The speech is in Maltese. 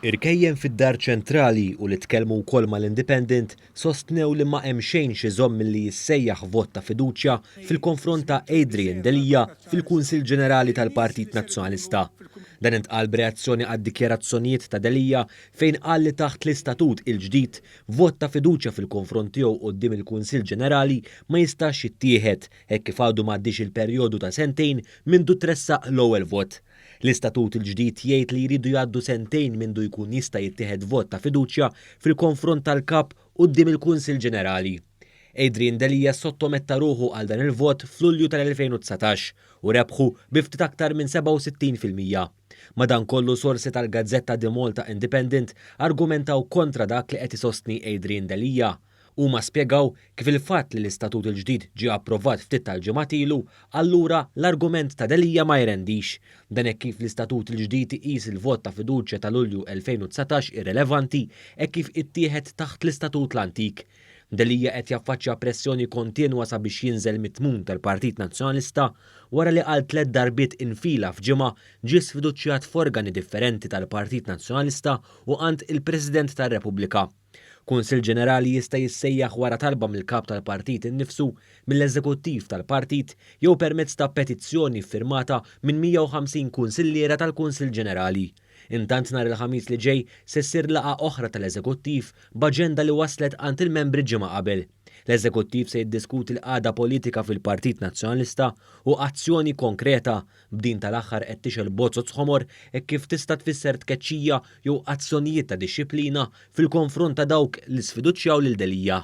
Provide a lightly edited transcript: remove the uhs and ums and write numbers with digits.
Irkejjen fid-Dar Ċentrali u li tkellmu wkoll mal-Independent sostnew li ma hemm xejn x'iżomm milli jissejjaħ vot ta' fiduċja fil-konfront ta' Adrian Delia fil-Kunsill Ġenerali tal-Partit Nazzjonalista. Dan intqal b'reazzjoni għad-dikjarazzjonijiet ta' Delia fejn qal li taħt l-istatut il-ġdid, vot ta' fiduċja fil-konfront tiegħu quddiem il-Kunsill Ġenerali ma jistax jittieħed hekk kif għadu m'għaddiex il-perjodu ta' sentejn mindu tressaq l-ewwel vot. L-istatut il-ġdid jgħid li jridu jgħaddu sentejn mindu jkun jista' jittieħed vot ta' fiduċja fil-konfront tal-Kap quddiem il-Kunsill Ġenerali. Adrian Delia ssottometta ruħu għal dan il-vot f'Lulju tal-2019 u rebħu bi ftit aktar minn 67%. Madankollu sorsi tal-gazzetta The Malta Independent argumentaw kontra dak li qed isostni Adrian Delia. Huma spjegaw kif il-fatt li l-istatut il-ġdid ġie approvat ftit tal-ġimgħat ilu, allura l-argument ta' Delia ma jrendix. Dan hekk kif l-istatut il-ġdid iqis il-vot ta' fiduċja ta' Lulju 2019 irrelevanti hekk kif ittieħed taħt l-istatut l-antik. Delia qed jaffaċċja pressjoni kontinwa sabiex jinżel mit-tmun tal-Partit Nazzjonalista wara li għal tlett darbiet infila f'ġimgħa ġie sfiduċjat f'organi differenti tal-Partit Nazzjonalista u għand il-President tar-Repubblika. Kunsill Ġenerali jista' jissejjaħ wara talba mill-Kap tal-Partit innifsu, mill-Eżekuttiv tal-Partit jew permezz ta' petizzjoni ffirmata minn 150 kunsilliera tal-Kunsill Ġenerali. Intant nhar il-Ħamis li ġej se ssir laqgħa oħra tal-Eżekuttiv b'aġenda li waslet għand il-membri ġimgħa qabel. L-Eżekuttiv se jiddiskuti l-qagħda politika fil-Partit Nazzjonalista u azzjoni konkreta b'din tal-aħħar qed tixgħel bozoz ħomor hekk kif tista' tfisser tkeċċija jew azzjonijiet ta' dixxiplina fil-konfront ta' dawk li sfiduċjaw lil Delia.